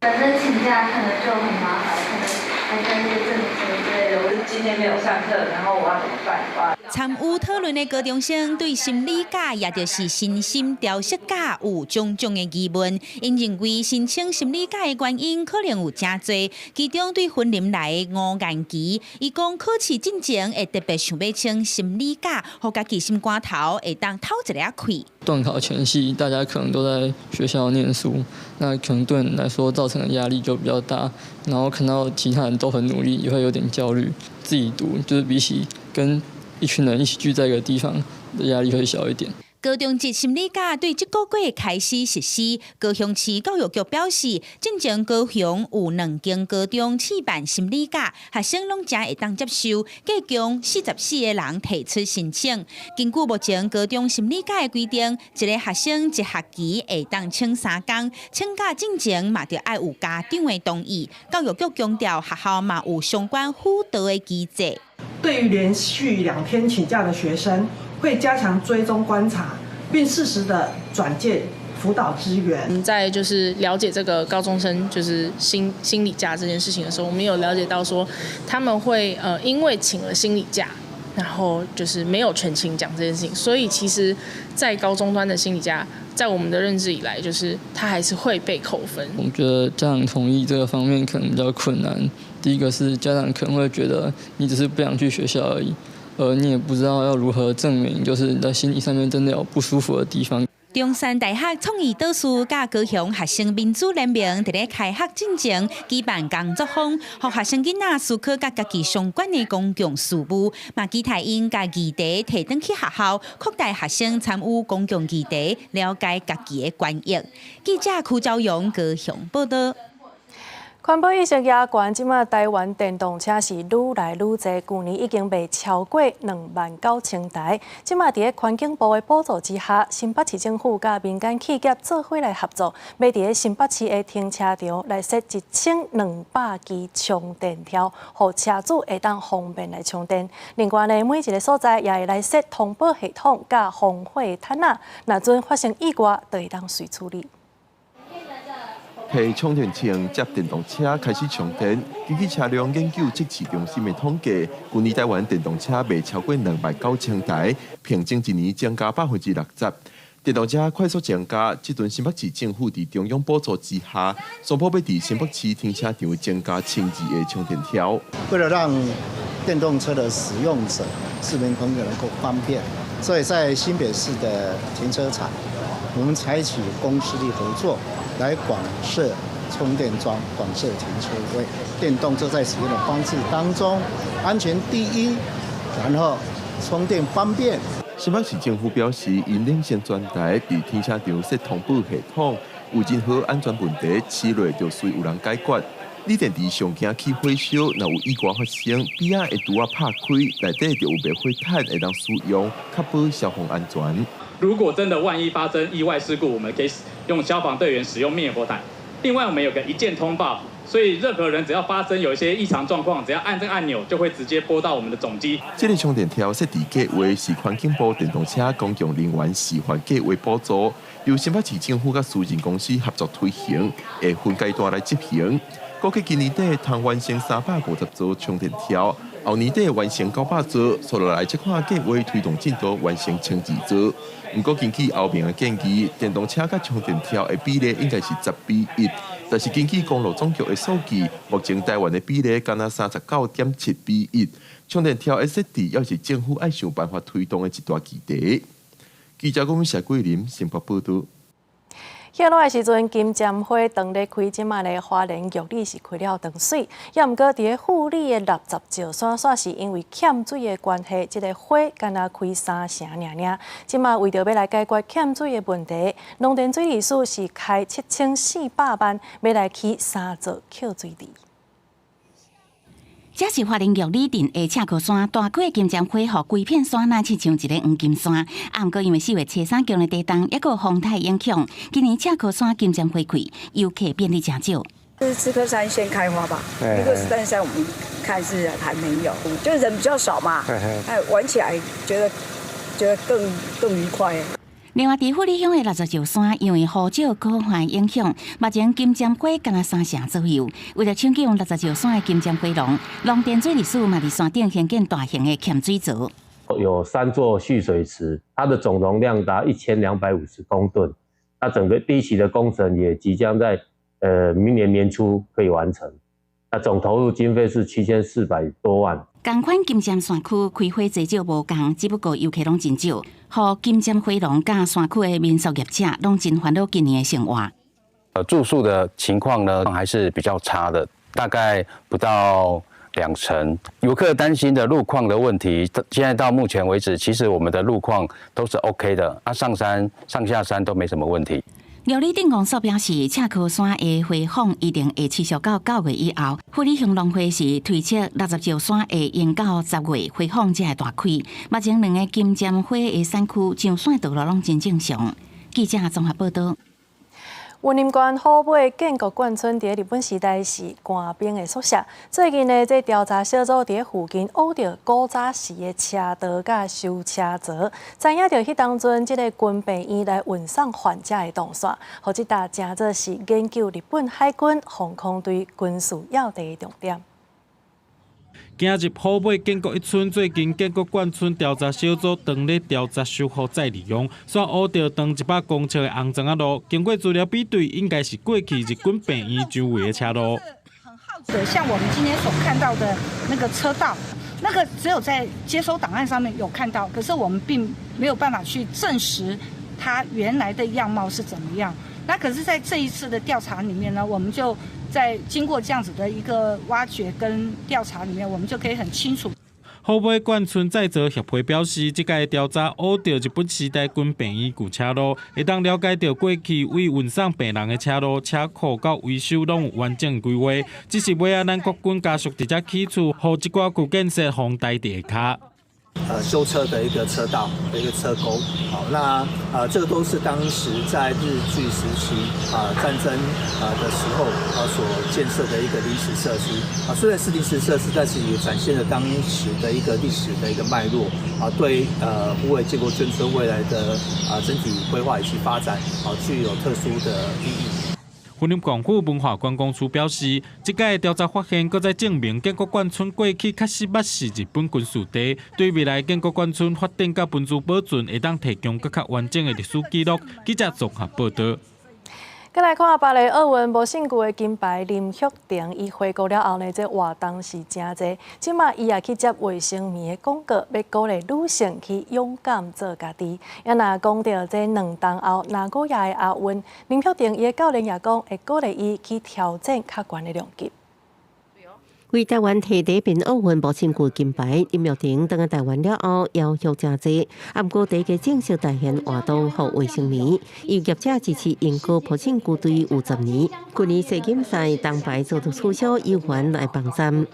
反正請假可能就很麻煩，可能還在一些證明之類的。我是今天沒有上課，然後我要怎麼辦？參與討論的高中生對心理假，也就是身心調適假有種種的疑問。𪜶認為申請心理假的原因可能有誠濟，其中對雲林來的吳彥琪，伊講考試進前會特別想欲請心理假，予家己心肝頭會當透一下氣。段考前夕，大家可能都在學校念書，那可能對你來說造成的壓力就比較大。然後看到其他人都很努力，也會有點焦慮。自己讀就是比起跟一群人一起聚在一個地方的壓力會小一點。高中職心理假對這個月開始實施。高雄市教育局表示，進前高雄有兩間高中試辦心理假，學生攏誠會當接受，計共44個人提出申請。根據目前高中心理假的規定，一个學生一學期會當請3工，請假進前嘛著愛有家長的同意。教育局強調，學校嘛有相關輔導的機制。對於連續2天請假的學生，會加強追蹤觀察，並適時的轉介輔導資源。我們在就是了解這個高中生就是心理假這件事情的時候，我們有了解到說他們會因為請了心理假，然後就是沒有全勤獎這件事情，所以其實，在高中端的心理假，在我們的認知以來，就是他還是會被扣分。我覺得家長同意這個方面可能比較困難。第一個是家長可能會覺得你只是不想去學校而已。而你也不知道要如何證明，就是你在心理上面真的有不舒服的地方。中山大學創意導師佮高雄學生民主聯盟佇咧開學進前舉辦工作坊，予學生囡仔思考佮家己相關的公共事務，嘛期待𪜶共議題提轉去學校，擴大學生參與公共議題，了解家己的權益。記者柯昭陽高雄報道。環保意識也懸，這馬台灣電動車是愈來愈濟，舊年已經賣超過29,000台。這馬佇咧環境部的補助之下，新北市政府佮民間企業做伙來合作，欲佇咧新北市的停車場來設1200支充電柱，予車主會當方便來充電。另外呢，每一个所在也會來設通報系統佮防火毯仔，若陣發生意外，就會當隨處理。提充電槍接電動車開始充電。根據車輛研究測試中心的統計，舊年台灣電動車賣超過29,000台，平均一年增加60%。電動車快速增加，這陣新北市政府佇中央補助之下，宣布欲佇新北市停車場增加1200個充電柱。為了讓電動車的使用者、市民朋友能夠方便，所以在新北市的停車場，我們採取公私立合作。來廣設充電樁、廣設停車位。電動車在使用的方式當中，安全第一，然後充電方便。新北市政府表示，𪜶領先全台佇停車場設通報系統，有任何安全問題，市內就隨有人解決。鋰電池上驚起火燒，若有意外發生，邊仔的櫥仔拍開，內底就有滅火毯會當使用，確保消防安全。如果真的萬一發生意外事故，我們可以用消防隊員使用滅火毯。另外，我們有個一鍵通報，所以任何人只要發生有一些異常狀況，只要按這個按鈕，就會直接撥到我們的總機。這个充電柱設置計劃是環境部電動車公共能源示範計劃補助，由新北市政府佮私人公司合作推行，會分階段來執行。估計今年底通完成350座充電柱，後年底完成900座，紲落來這款計劃推動進度完成1200座。毋過根據歐盟的建議，電動車佮充電柱的比例應該是10比1，但是根據公路總局的數據，目前台灣的比例干焦39.7比1。充電柱的設置，猶是政府愛想辦法推動的一大議題。記者講謝桂林新北報導。歇熱的時陣，金針花當咧開，這馬咧花蓮玉里是開了當媠。也毋過佇咧富里的60石山，煞是因為欠水的關係，這个花干焦開三成爾爾。這馬為著欲來解決欠水的問題，農田水利署是開7400萬，欲來起三座抾水池。這是花蓮玉里鎮的赤溪山，大果金針花，予規片山若親像一个黃金山。啊，毋過因為4月初3強烈地動，抑閣風颱影響，今年赤溪山金針花開，遊客變得誠少。是赤科山先開花吧？一個山山我們看是還沒有，就人比較少嘛，哎，玩起來覺得更愉快。另外，佇富里鄉的60石山，因為雨少乾旱影響，目前金針花干焦三成左右。為了搶救60石山的金針花農，農田水利署嘛佇山頂興建大型的蓄水槽。有三座蓄水池，它的總容量達1250公噸。那整個第一期的工程也即將在明年年初可以完成。那總投入經費是7400多萬。仝款金針山區開花濟少無仝，只不過遊客攏真少，予金針花農佮山區的民宿業者攏真煩惱今年的生活。住宿的情況呢，還是比較差的，大概不到2層。遊客擔心的路況的問題，現在到目前為止，其實我們的路況都是 OK 的，啊，上山上下山都沒什麼問題。寮里鎮公所表示，赤溪山的回訪一定會持續到9月以後。富里鄉農會是推測60石山會延到10月回訪才會大開。目前兩個金針花的產區上山道路攏真正常。記者綜合報道。雲林縣虎尾建國眷村佇日本時代是官兵的宿舍。最近呢，這調查小組佇附近挖著古早時的車道佮修車槽，知影著彼當陣這个軍病院來運送患者的動線，予這搭成做是研究日本海軍防空隊軍事要地的重點。行入虎尾建國一村，最近建國眷村調查小組當咧調查修復再利用，煞挖著長100公尺的紅磚仔路。經過資料比對，應該是過去日軍病院周圍的車路。對，像我們今天所看到的那個車道，那個只有在接收檔案上面有看到，可是我們並沒有辦法去證實它原來的樣貌是怎麼樣。那可是，在這一次的調查裡面呢，我們就在經過這樣子的一個挖掘跟調查裡面，我們就可以很清楚。虎尾眷村再造協會表示，這屆調查挖著日本時代軍病院舊車路，會當了解著過去為運送病人的車路、車庫到維修攏有完整規劃。只是尾仔咱國軍家屬佇遮起厝，予這寡舊建設予代佇下跤。修車的一個車道的一個車溝，好，那這個都是當時在日據時期啊戰爭啊的時候啊所建設的一個臨時設施啊，雖然是臨時設施，但是也展現了當時的一個歷史的一個脈絡啊，對虎尾建國眷村未來的啊整體規劃以及發展啊具有特殊的意義。雲林縣府文化觀光處表示，這屆調查發現，閣再證明建國眷村過去確實捌是日本軍事地，對未來建國眷村發展佮文資保存，會當提供閣較完整的歷史記錄。記者綜合報道。閣來看巴黎奧運無勝舊的金牌林玉婷，伊回國了後呢，這活動是誠濟。這馬伊也去接衛生棉的廣告，欲鼓勵女性去勇敢做家己。啊若講著這2冬後名古屋的亞運，林玉婷伊的教練也講會鼓勵伊去挑戰較懸的量級。為台灣提第一面奧運無勝舊金牌，林玉婷轉來台灣了後，邀約誠濟。啊，毋過第一個正式代言活動予衛生棉，由業者支持英國抱勝球隊有10年。去年世錦賽銅牌遭到取消，有緣來幫贊。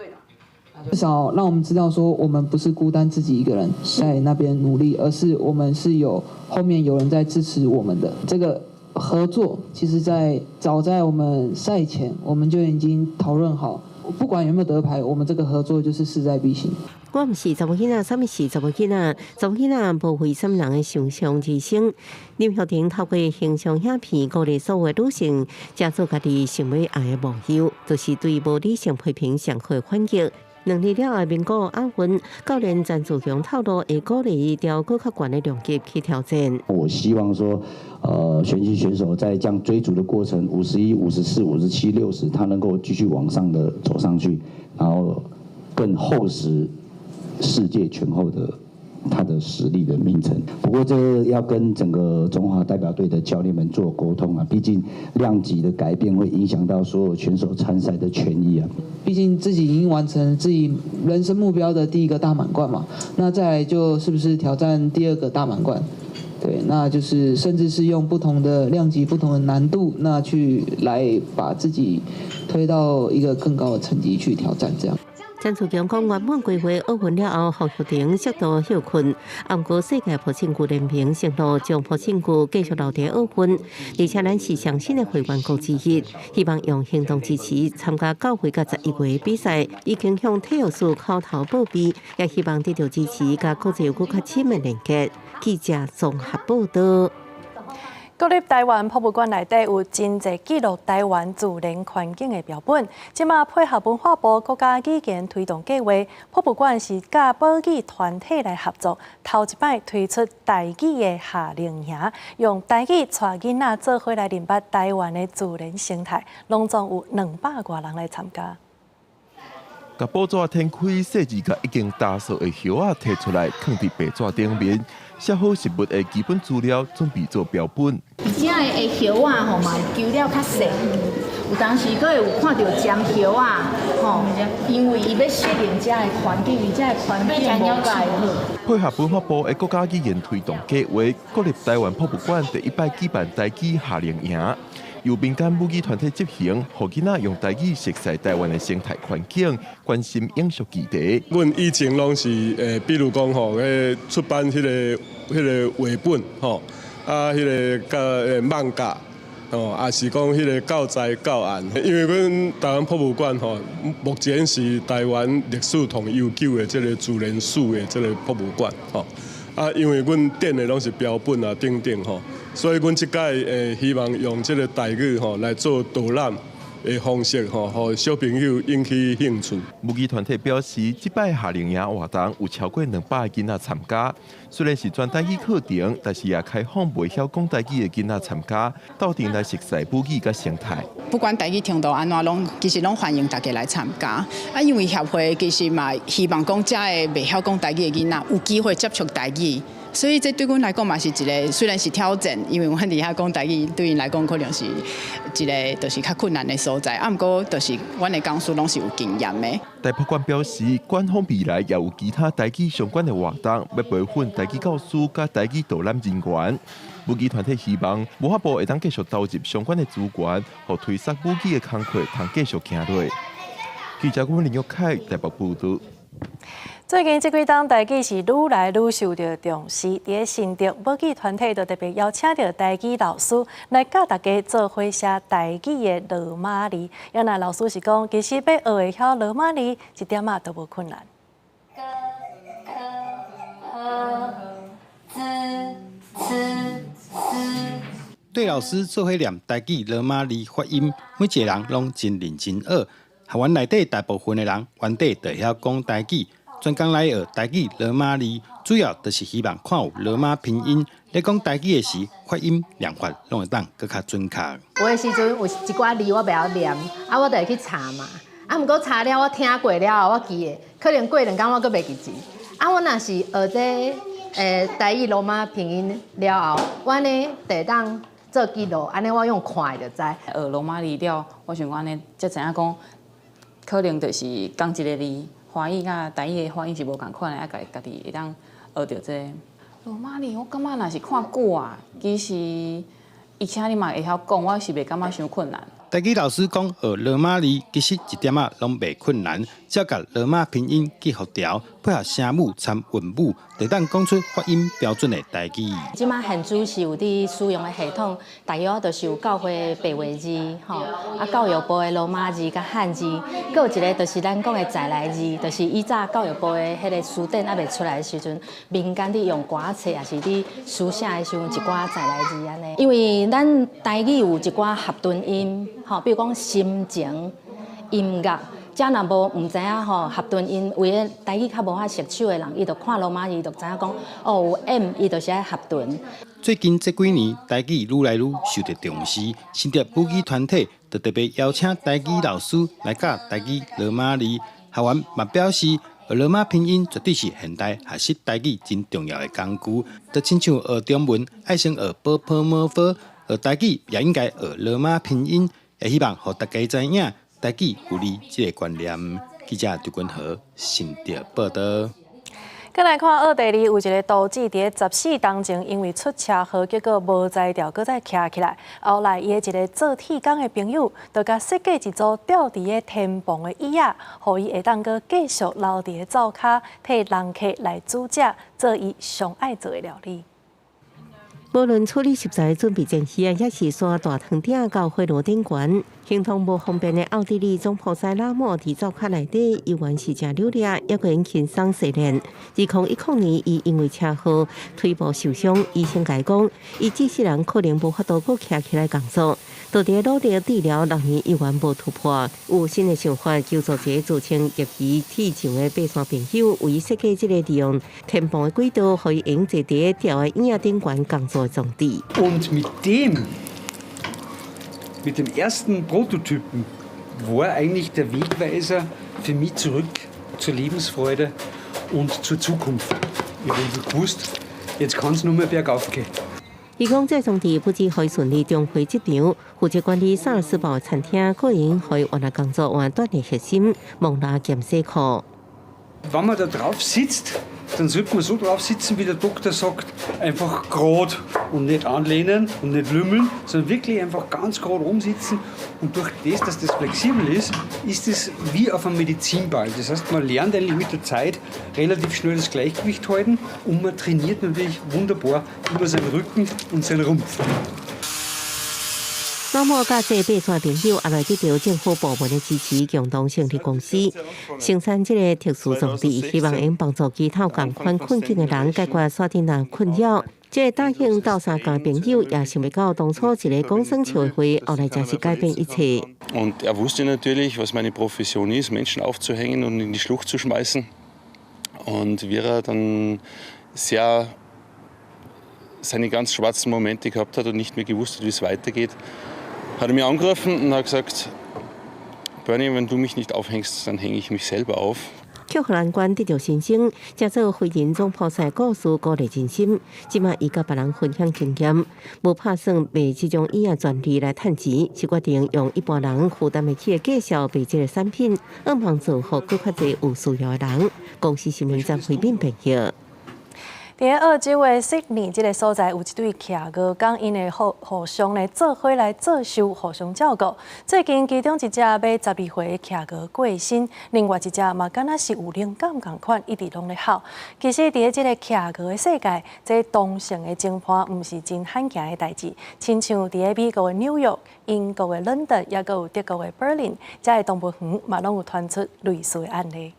至少讓我們知道說，我們不是孤單自己一個人在那邊努力，而是我們是有後面有人在支持我們的。這個合作，其實在早在我們賽前，我們就已經討論好。不管有沒有得牌，我們這個合作就是勢在必行。我毋是查某囡仔，啥物是查某囡仔？查某囡仔無為啥物人的想象人生。林玉婷透過形象影片鼓勵所有女性，正做家己想欲愛的模樣，就是對無理性批評上好的反擊。2年了後，民國亞運教練詹祖雄透露，會鼓勵伊調閣較懸的量級去挑戰。我希望說，拳擊選手在這樣追逐的過程，51、54、57、60，他能夠繼續往上的走上去，然後更厚實世界拳後的他的實力的名稱。不過這個要跟整個中華代表隊的教練們做溝通啊，畢竟量級的改變會影響到所有選手參賽的權益啊。畢竟自己已經完成自己人生目標的第一個大滿貫嘛，那再來就是不是挑戰第二個大滿貫？對，那就是甚至是用不同的量級、不同的難度，那去來把自己推到一個更高的層級去挑戰，這樣。詹祖強講，原本規劃奧運了後，予玉婷適度歇睏，毋過世界抱勝球聯盟承諾將抱勝球繼續留佇奧運，而且咱是上新的會員國之一，希望用行動支持參加9月佮11月比賽，已經向體育署口頭報備，也希望得到支持，佮國際有閣較深的連結。記者綜合報道。國立臺灣博物館內底有真濟記錄臺灣自然環境的標本，這馬配合文化部國家語言推動計劃，博物館是佮保育團體來合作，頭一擺推出台語的夏令營，用台語帶囡仔做伙來認捌臺灣的自然生態，攏總有200外人來參加。共報紙展開，細緻共已經打掃的葉仔提出來，囥佇白紙頂面，寫好植物的基本資料，準備做標本。而且的葉仔吼嘛，揪了較細，有當時閣會有看著尖葉仔，吼，因為伊欲適應遮的環境，伊遮的環境無蓋好。配合文化部的國家語言推動計劃，國立臺灣博物館第一擺舉辦台語夏令營，由民間母語團體執行，予囡仔用台語熟悉臺灣的生態環境，關心永續議題。阮以前攏是比如講吼，出版彼個繪本吼，啊，彼個佮漫畫，哦，也是講彼個教材教案。因為阮臺灣博物館吼，目前是臺灣歷史上悠久的這個自然史的這個博物館吼。啊，因為阮展的攏是標本啊等等吼，所以阮這擺希望用這個台語吼來做導覽的方式吼，予小朋友引起興趣。母語團體表示，這擺夏令營活動有超過200个囡仔參加，雖然是全台語課程，但是也開放袂曉講台語的囡仔參加，鬥陣來熟悉母語佮生態。不管台語程度按怎，攏其實攏歡迎大家來參加。啊，因為協會其實嘛希望講遮个袂曉講台語的囡仔有機會接觸台語，所以這對阮來講嘛是一個雖然是挑戰，因為阮佇遐講台語對𪜶來講可能是一個就是較困難的所在。啊，毋過就是阮的講師攏是有經驗的。台博館表示，館方未來也有其他台語相關的活動，欲培訓台語教師佮台語導覽人員。母語團體希望文化部會當繼續投入相關的資源，予推廣母語的工課通繼續行落。記者阮林玉凱台北報導。最近這幾冬台語是愈來愈受到重視，佇咧新竹母語團體就特別邀請著台語老師來教大家做伙寫台語的羅馬字。原來老師是講，其實欲學會曉羅馬字，一點仔都無困難。 G K H Z C S 對老師做伙念台語羅馬字發音，每一個人攏真認真學。學院內底大部分的人原底就會曉講台語，專工來學台語羅馬字，主要就是希望看有羅馬拼音，咧講台語的時，發音念法攏會當閣較準確。有的時陣有一寡字我袂曉念，啊，我就會去查嘛。啊，毋過查了我聽過了後，我記得，可能過兩工我閣袂記得。啊，我若是學這台語羅馬拼音了後，我呢就會當做記錄，按呢我用看的就知。學羅馬字了，我想講按呢，才知影講，可能就是仝一个字，華語佮台語的發音是無仝款的，啊，家己會當學著這個羅馬字，我感覺若是看久啊，其實而且你嘛會曉講，我是袂感覺傷困難。台語老師講學羅馬字其實一點仔攏袂困難，只要共羅馬拼音記予牢，配合聲母摻韻母，就當講出發音標準的台語。這馬現主是有佇使用的系統，大約就是有教會白話字，吼，啊教育部的羅馬字佮漢字，閣有一个就是咱講的在來字，就是以早教育部的彼个辭典猶未出來的時陣，民間佇用歌冊抑是佇書寫的時陣，一寡在來字按呢。因為咱台語有一寡合頓音，吼，比如講心情、音樂。遮若無毋知影吼合頓音，為個台語較無遐熟手的人，伊就看羅馬字就知影講，哦有 M，伊就是愛合頓。最近這幾年，台語愈來愈受到重視，新竹母語團體就特別邀請台語老師來教台語羅馬字。學員嘛表示，學羅馬拼音絕對是現代學習台語真重要的工具。就親像學中文愛先學波潑摸佛，學台語也應該學羅馬拼音。也希望予大家知影台語有字這个觀念。記者張君和新竹報導。閣來看奧地利有一个杜子佇咧14冬前因為出車禍，結果無才調，閣再徛起來。後來伊的一个做鐵工的朋友，就共設計一組吊佇咧天棚的椅仔，予伊會當閣繼續留佇咧灶跤，替人客來煮食，做伊上愛做的料理。無論處理食材、準備煎魚，抑是刷大湯鼎到火爐頂懸，行動無方便的奧地利總鋪師拉莫佇灶跤內底，猶原是誠努力，猶閣輕鬆洗練。2010年，伊因為車禍腿部受傷，醫生共伊講，伊這世人可能無法度閣徛起來工作。到佇努力治療6年，猶原無突破。有新的想法，求助一個自稱業餘鐵匠的爬山朋友，為伊設計這個利用天棚的軌道，予伊用坐佇吊的椅仔頂懸工作的裝置。 Und mit dem ersten Prototypen War eigentlich der Wegweiser für mich zurück zur Lebensfreude und zur Zukunft. Ich habe gewusst, jetzt kann es nur mehr bergauf gehen. 伊講，這裝置不止予伊順利重回職場，負責管理薩爾斯堡餐廳，閣會用予伊原來工作換鍛鍊核心，蒙拉兼洗褲。 Wenn man da drauf sitzt, dann sollte man so drauf sitzen, wie der Doktor sagt, einfach gerade und nicht anlehnen und nicht lümmeln, sondern wirklich einfach ganz gerade rumsitzen. Und durch das, dass das flexibel ist, ist es wie auf einem Medizinball. Das heißt, man lernt eigentlich mit der Zeit relativ schnell das Gleichgewicht halten und man trainiert natürlich wunderbar immer seinen Rücken und seinen Rumpf. 老母佮這爬山朋友，後來得到政府部門的支持，共同成立公司，生產這个特殊裝置，希望能幫助其他仝款困境的人解決山頂人困擾。這个大興鬥相共朋友也想袂到，當初一个講耍笑的話，後來真是改變一切。 Und er wusste natürlich, was meine Profession ist, Menschen aufzuhängen und in die Schlucht zu schmeißen. Und wie er dann sehr seine ganz schwarzen Momente gehabt hat und nicht mehr gewusst hat, wie es weitergeht, hat er mich angerufen und hat gesagt, Bernie, wenn du mich nicht aufhängst, dann hänge ich mich selber auf. 克服難關得著新生，這做飛人總鋪賽故事鼓勵人心。這馬伊佮別人分享經驗，無拍算賣這種椅仔專利來趁錢，是決定用一般人負擔會起的價數賣這个產品，向望造福閣較濟有需要的人。公視新聞張惠敏編譯。佇澳洲的悉尼這个所在，有一對企鵝工，𪜶會互相咧做伙來做岫，互相照顧。最近，其中一隻欲12歲的企鵝過身，另外一隻嘛敢若是有靈感仝款，一直攏咧哭。其實，佇咧這个企鵝的世界，這同性的情伴毋是真罕見的代誌。親像佇咧美國的紐約、英國的倫敦，抑閣有德國的柏林，遮个動物園嘛攏有傳出類似的案例。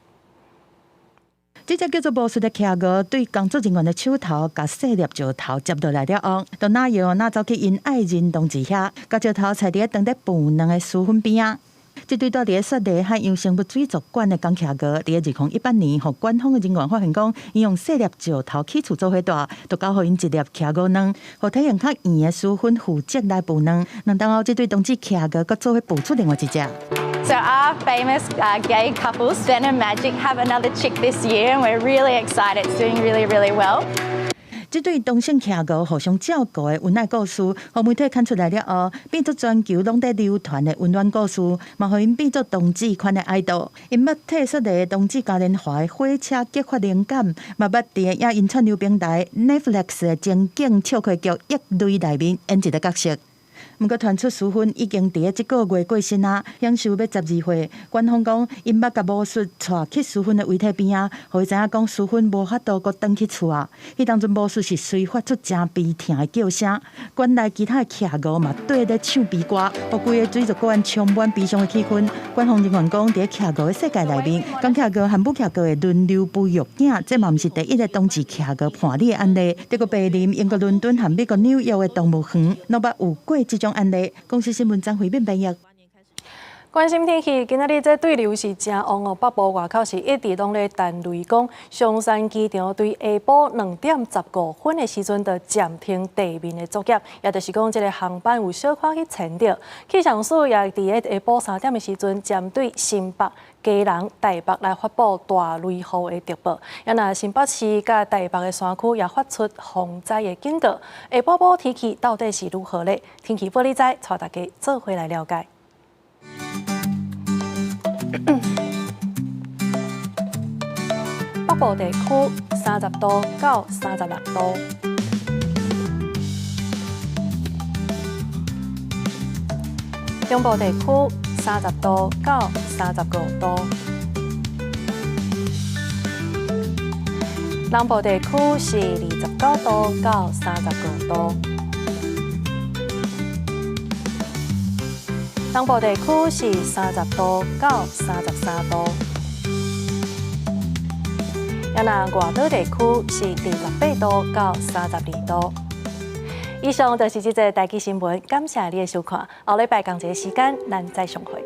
這隻叫做魔術的企鵝，對工作人員的手頭共細粒石頭接落來了後，就哪搖哪走去𪜶愛人同志遐，共石頭踩佇咧當咧孵卵的書粉邊仔。這對蹛佇咧雪梨海洋生物水族館的公企鵝，佇咧2018年，予館方的人員發現講，𪜶用細粒石頭起厝做伙蹛，就交予𪜶一粒企鵝卵，予體型較圓的書粉負責來孵卵。2冬後，這對同志企鵝閣做伙孵出另外一隻。 So our famous gay couple, Sven and Magic, have another chick this year, and we're really excited. It's doing really, really well. 這對同性企鵝互相照顧的溫愛故事，予媒體刊出來了後，變做全球攏佇流傳的溫暖故事，嘛予𪜶變做同志圈的 idol。𪜶捌替雪梨同志嘉年華的火車激發靈感，嘛捌佇影音串流平台 Netflix 的情景笑話劇《異類》內面演一个角色。毋過傳出書芬已經佇咧這个月過身啊，享壽欲12歲。官方講，𪜶捌共魔術帶去書芬的遺體邊仔，予伊知影講書芬無法度閣轉去厝啊。彼當陣魔術是隨發出誠悲痛的叫聲，館內其他的企鵝嘛綴咧唱悲歌，予規个水族館充滿悲傷的氣氛。官方人員講，佇咧企鵝的世界內面，公企鵝和母企鵝會輪流孵育囝，這嘛毋是第一个同志企鵝伴侶的案例。德國柏林、英國倫敦和美國紐約的動物園，攏捌有過這種案例。公視新聞張惠敏編譯。關心天氣，今仔日這對流是誠旺哦，北部外口是一直攏咧彈雷公。松山機場對下晡2點15分的時陣，就暫停地面的作業，也就是講，這个航班有小可去延著。氣象署也佇咧下晡3點的時陣，針對新北、基隆、台北來發布大雷雨的特報。啊若新北市佮台北的山區也發出洪災的警告。下晡晡天氣到底是如何咧？天氣報你知，帶大家做伙來了解。北部地區30度到36度，中部地區30度到35度，南部地區是29度到35度，東部地區是30度到33度。啊，若外島地區是28度到32度。以上就是這節台語新聞，感謝你的收看。後禮拜仝一个時間，咱再相會。